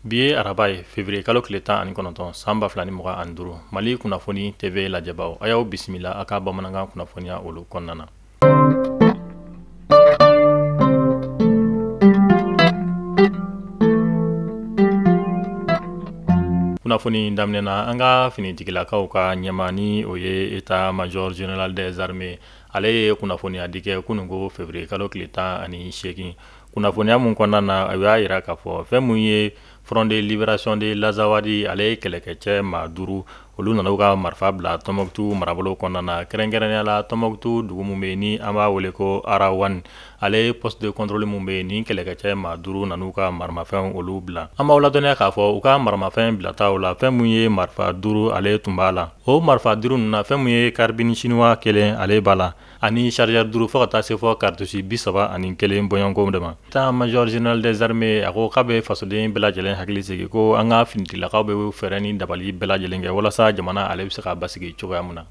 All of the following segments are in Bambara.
Bi ye araba ye, février kalo tile 19, san 2025. Mali kunnafoni TV lajɛbaw, a y'aw bisimila a ka bamanankan kunnafoniya olu kɔnɔna na. Kunnafoni daminɛ na, an ka finitigilakaw ka ɲɛmaa ni o ye état major général des armées, ale ye kunnafoniya di kɛ kununko février kalo tile 18. Kunnafoniya mun kɔnɔna na, a y'a jira k'a fɔ fɛn mun ye Front de libération de l'Azawad, ale ye kɛlɛkɛcɛ maa 5, olu nana u ka marifa bila Tɔnbɔkutu marabolo kɔnɔna na, kɛrɛnkɛrɛnnenya la Tɔnbɔkutu dugu min bɛ yen ni an b'a wele ko Arawan, ale ye poste de contrôle min bɛ yen, ni kɛlɛkɛcɛ maa 5 nan'u ka maramafɛnw olu bila. An b'aw ladɔnniya k'a fɔ u ka maramafɛn bilataw la, fɛn mun ye marifa 5 ale tun b'a la. O marifa 5 ninnu na, fɛn mun ye karibini chinois 1 ale b'a la, ani chargeur 5 fo ka taa se fɔ cartouche 31 bɔɲɔgɔnko de ma. État major général des armées a ko k'a bɛ fasoden bɛɛ lajɛlen hakili sigi ko an ka finitigilakaw bɛ fɛɛrɛ ni dabali bɛɛ lajɛlen kɛ walasa jamana ale bɛ se ka basigi cogoya min na.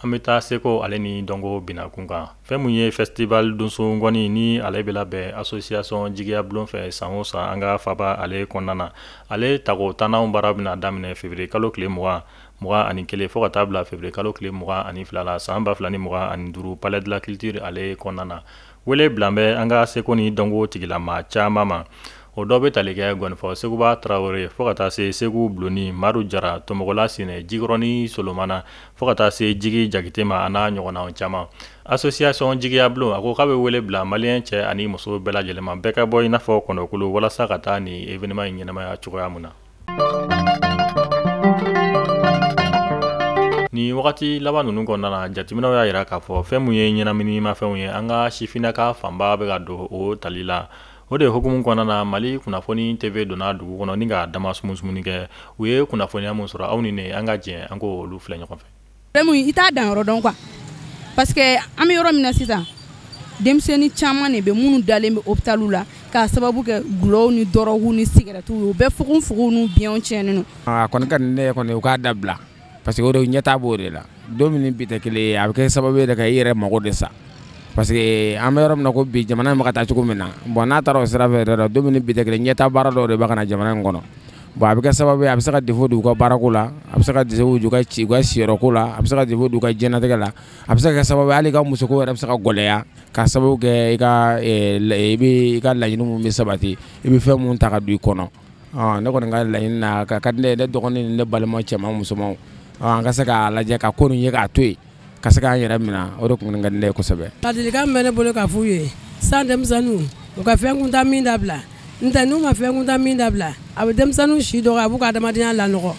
An bɛ taa seko ale ni dɔnko binakun kan. Fɛn mun ye festival donso ngɔni ni ale bɛ labɛn association jigiya bulon fɛ san o san an ka faba ale kɔnɔna na, ale tako tananw baara bɛna daminɛ février kalo tile 21 fo ka taa bila février kalo tile 22 la san 2025 palais de la culture ale kɔnɔna na. Wele bilan bɛ an ka seko ni dɔnko tigilama caman ma. O dɔ bɛ tali kɛ gɔnifɔ Seguba Tarawele fo ka taa se Segu Bulonni, Madu Jara, Tomogola Sinɛ, Jikɔrɔni Solomana fo ka taa se Jigi Jakite ma, a n'a ɲɔgɔnnaw caman. Association jigiya bulon a ko k'a bɛ wele bila maliyɛn cɛ ani muso bɛɛ lajɛlen ma, bɛɛ ka bɔ i n'a fɔ kɔnɔkulu walasa ka taa nin événement in ɲɛnamaya cogoya mun na. Nin wagati laban ninnu kɔnɔna na, jateminɛw y'a jira k'a fɔ fɛn mun ye ɲɛnaminimafɛnw ye, an ka sifinnaka fanba bɛ ka don o tali la. O de hukumu kɔnɔna na, Mali kunnafoni TV donna dugu kɔnɔ ni ka dama sumusumuni kɛ. U ye kunnafoniya mun sɔrɔ, aw ni ne an ka jɛ an k'o olu filɛ ɲɔgɔn fɛ. Fɛn mun i t'a dan yɔrɔ dɔn quoi, parce que an bɛ yɔrɔ min na sisan, denmisɛnnin caman de bɛ minnu dalen bɛ hôpital la k'a sababu kɛ gulɔw ni dɔrɔguw ni cigarettew ye, u bɛɛ fogonfogonw n'u biɲɛw tiɲɛnen don. A kɔni ka di ne ye kɔni u k'a dabila, parce que o de ɲɛtaa b'o de la. Don min ni bi tɛ kelen ye, a bɛ kɛ sababu ye ka i yɛrɛ mago de sa. Parce que an bɛ yɔrɔ min na ko bi, jamana in bɛ ka taa cogo min na, bon n'a taara o sira fɛ yɛrɛ, don min ni bi tɛ kelen, ɲɛtaa baara dɔw de bɛ ka na jamana in kɔnɔ. Bon a bɛ kɛ sababu ye, a bɛ se ka défaut don u ka baarako la, a bɛ se ka défaut don u ka siyɔrɔko la, a bɛ se ka défaut don u ka diɲɛlatigɛ la, a bɛ se ka kɛ sababu ye hali i ka musoko yɛrɛ bɛ se ka gɛlɛya k'a sababu kɛ i ka i bɛ i ka laɲini mun bɛ sabati, i bɛ fɛn mun ta ka don i kɔnɔ. Ne kɔni ka laɲini na ka di ne ye, ne dɔgɔnin ni ne balima cɛman musomanw, an ka se k'a lajɛ ka ko nin ye k'a to yen, ka se k'an yɛrɛ minɛ, o de tun ka di ne ye kosɛbɛ. Ladilikan min bɛ ne bolo k'a f'u ye, san denmisɛnninw u ka fɛn kuntan min dabila, n tɛ n'u ma fɛn kuntan min dabila, a bɛ denmisɛnninw si dɔgɔ, a b'u ka adamadenya lanɔgɔ,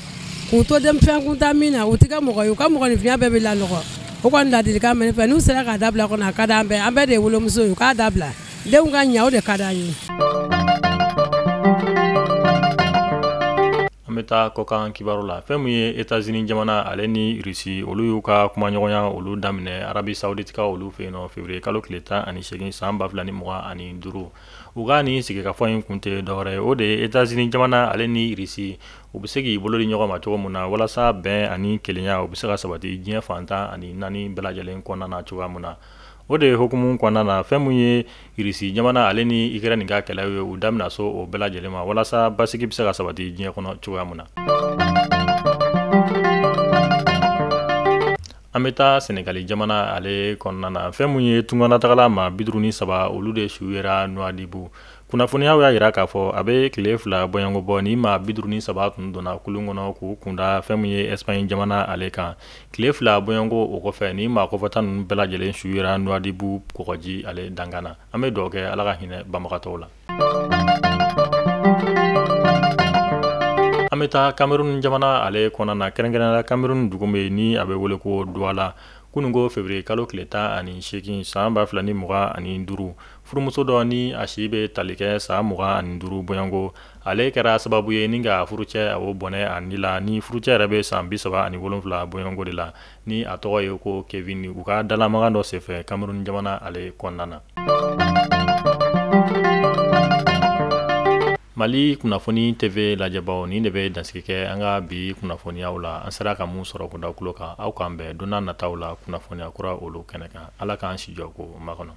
k'u to fɛn kuntan min na, u tɛ kɛ mɔgɔ ye, u ka mɔgɔninfinya bɛɛ bɛ lanɔgɔ. O kɔni ladilikan bɛ ne fɛ, n'u sera k'a dabila kɔni a ka d'an bɛɛ, an bɛɛ de ye wolomuso ye, u k'a dabila, denw ka ɲa, o de ka d'an ye. An bɛ taa kɔkan kibaru la. Fɛn mun ye États-Unis jamana ale ni Russie, olu y'u ka kumaɲɔgɔnya olu daminɛ Arabie Saoudite ka olu fɛ yen nɔ février kalo tile 18 san 2025. U ka nin sigikafɔ in kun tɛ dɔwɛrɛ ye, o de ye États-Unis jamana ale ni Russie u bɛ se k'i bolo di ɲɔgɔn ma cogo min na walasa bɛn ani kelenya u bɛ se ka sabati diɲɛ fan 14 bɛɛ lajɛlen kɔnɔna na cogoya min na. O de hukumu kɔnɔna na, fɛn mun ye Russie jamana ale ni Ukraine ka kɛlɛ ye, u da bɛna so o bɛɛ lajɛlen ma walasa basigi bɛ se ka sabati diɲɛ kɔnɔ cogoya min na. An bɛ taa Senegali jamana ale kɔnɔna na. Fɛn mun ye tunganatagala maa 53, olu de su yera Nouadhibou. Kunnafoniyaw y'a jira k'a fɔ a bɛ tile 2 bɔɲɔgɔnko bɔ, ni maa 53 tun donna kulun kɔnɔ k'u kunda fɛn mun ye Espagne jamana ale kan. Tile 2 bɔɲɔgɔnko o kɔfɛ, ni maa kɔfɔta ninnu bɛɛ lajɛlen su yera Nouadhibou kɔgɔji ale dankan na. An bɛ dugawu kɛ Ala ka hinɛ banbagatɔw la. An bɛ taa Cameroun jamana ale kɔnɔna na, kɛrɛnkɛrɛnnenya la Cameroun dugu min ni a bɛ wele ko Douala. Kununko février kalo tile 18 san 2025, furumuso dɔ ni a si bɛ tali kɛ san 25 bɔɲɔgɔnko, ale kɛra sababu ye ni ka furucɛ a o bɔnɛ a ni la, ni furucɛ yɛrɛ bɛ san 37 bɔɲɔgɔnko de la, ni a tɔgɔ ye ko Kevin, u ka dalamagan dɔ senfɛ Cameroun jamana ale kɔnɔna na. Mali kunnafoni TV lajɛbaw, nin de bɛ dansigi kɛ an ka bi kunnafoniyaw la. An sera ka mun sɔrɔ k'o da tulo kan, aw k'an bɛn don n'a nataw la kunnafoniya kura olu kɛnɛ kan. Ala k'an si jɔ ko makɔnɔ.